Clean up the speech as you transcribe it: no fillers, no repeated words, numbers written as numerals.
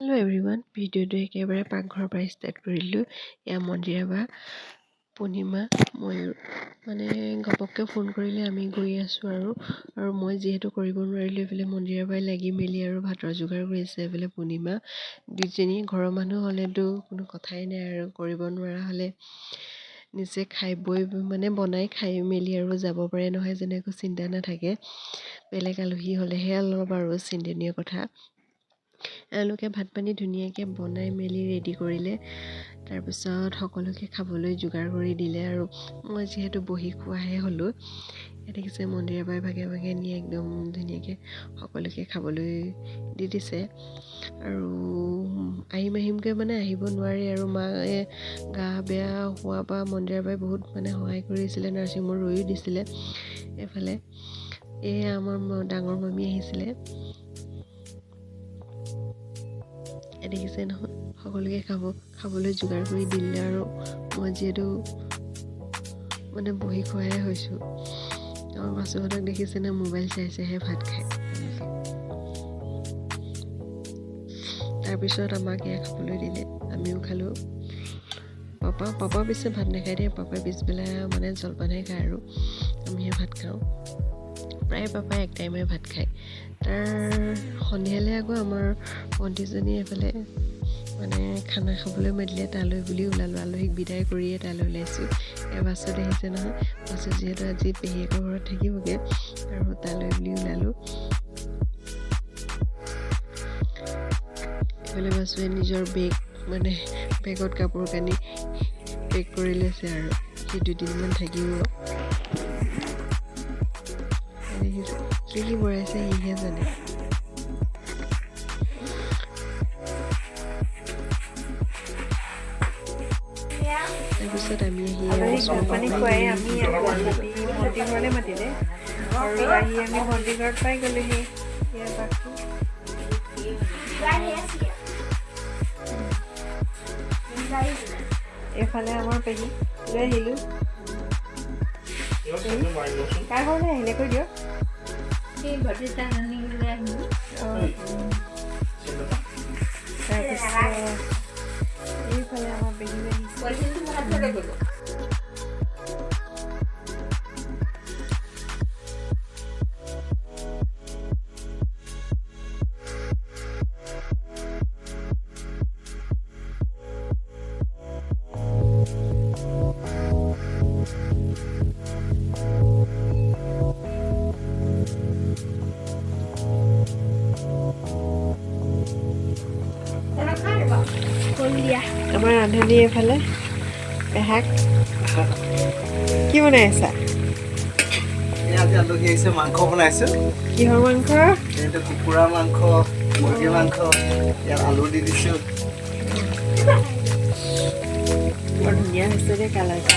Hello' everyone, ভিডিঅ'টো একেবাৰে পাকঘৰৰ পৰা ষ্টাৰ্ট কৰিলোঁ। এয়া মন্দিৰা বা পূৰ্ণিমা, ময়ূৰ মানে ঘপককৈ ফোন কৰিলে আমি গৈ আছোঁ আৰু আৰু মই যিহেতু কৰিব নোৱাৰিলোঁ, এইফালে মন্দিৰা বাই লাগি মেলি আৰু ভাতৰ যোগাৰ কৰিছে। এইফালে পূৰ্ণিমা দুইজনী ঘৰৰ মানুহ হ'লেতো কোনো কথাই নাই আৰু কৰিব নোৱাৰা হ'লে নিজে খাই বৈ মানে বনাই খাই মেলি আৰু যাব পাৰে নহয়, যেনে একো চিন্তা নাথাকে। বেলেগ আলহী হ'লেহে অলপ আৰু চিন্তনীয় কথা। এওঁলোকে ভাত পানী ধুনীয়াকৈ বনাই মেলি ৰেডি কৰিলে, তাৰপিছত সকলোকে খাবলৈ যোগাৰ কৰি দিলে আৰু মই যিহেতু বহি খোৱাহে হ'লোঁ। দেখিছে মন্দিৰৰ পৰাই ভাগে ভাগে নি একদম ধুনীয়াকৈ সকলোকে খাবলৈ দি দিছে। আৰু আহিম আহিমকৈ মানে আহিব নোৱাৰি আৰু মায়ে গা বেয়া হোৱাৰ পৰা মন্দিৰৰ পৰাই বহুত মানে সহায় কৰিছিলে, নাৰ্ছিং হোমত ৰৈও দিছিলে। এইফালে এয়া আমাৰ ডাঙৰ মামী আহিছিলে, দেখিছে নহয়, সকলোকে খাবলৈ যোগাৰ কৰি দিলে আৰু মই যিহেতু মানে বহি খোৱাহে হৈছোঁ। আমাৰ বাচুহঁতক দেখিছেনে মোবাইল চাইছেহে ভাত খাই। তাৰপিছত আমাক এয়া খাবলৈ দিলে, আমিও খালোঁ। পাপা পিছে ভাত নাখায় দেই, পাপাই পিছবেলা মানে জলপানহে খায় আৰু আমিহে ভাত খাওঁ। প্ৰায় পাপাই এক টাইমে ভাত খায়। তাৰ সন্ধিয়ালৈ আকৌ আমাৰ ভণ্টিজনী এইফালে মানে খানা খাবলৈ মাতিলে, তালৈ বুলি ওলালোঁ। আলহীক বিদায় কৰিয়ে তালৈ ওলাইছোঁ। এয়া বাছত আহিছে নহয়, বাছত যিহেতু আজি পেহীয়েকৰ ঘৰত থাকিবগৈ আৰু তালৈ বুলি ওলালোঁ। এইফালে বাছুৱে নিজৰ বেগ মানে বেগত কাপোৰ কানি পেক কৰি লৈছে আৰু সি দুদিনমান থাকিব। কি কি ভৰাইছে সিহে জানে। তাৰপিছত আমি আহি পানী খুৱাই আমি ভণ্টি ঘৰলৈ মাতিলে আৰু আহি আমি ভণ্টি ঘৰত পাই গ'লোহি। এইফালে আমাৰ পেহী লৈ আহিলোঁ। কাৰ ঘৰলৈ আহিলে কৈ দিয়ক। তাৰপিছত এইফালে আমাৰ পেহী আহিছে। আমাৰ ৰান্ধনী এইফালে পেহাক কি বনাই আছা? আজি আলহী আহিছে, মাংস বনাইছোঁ। কিহৰ মাংস? এইটো কুকুৰা মাংস, মুৰ্গী মাংস, ইয়াত আলু দি দিছোঁ। বৰ ধুনীয়া হৈছে দেই কালাৰটো।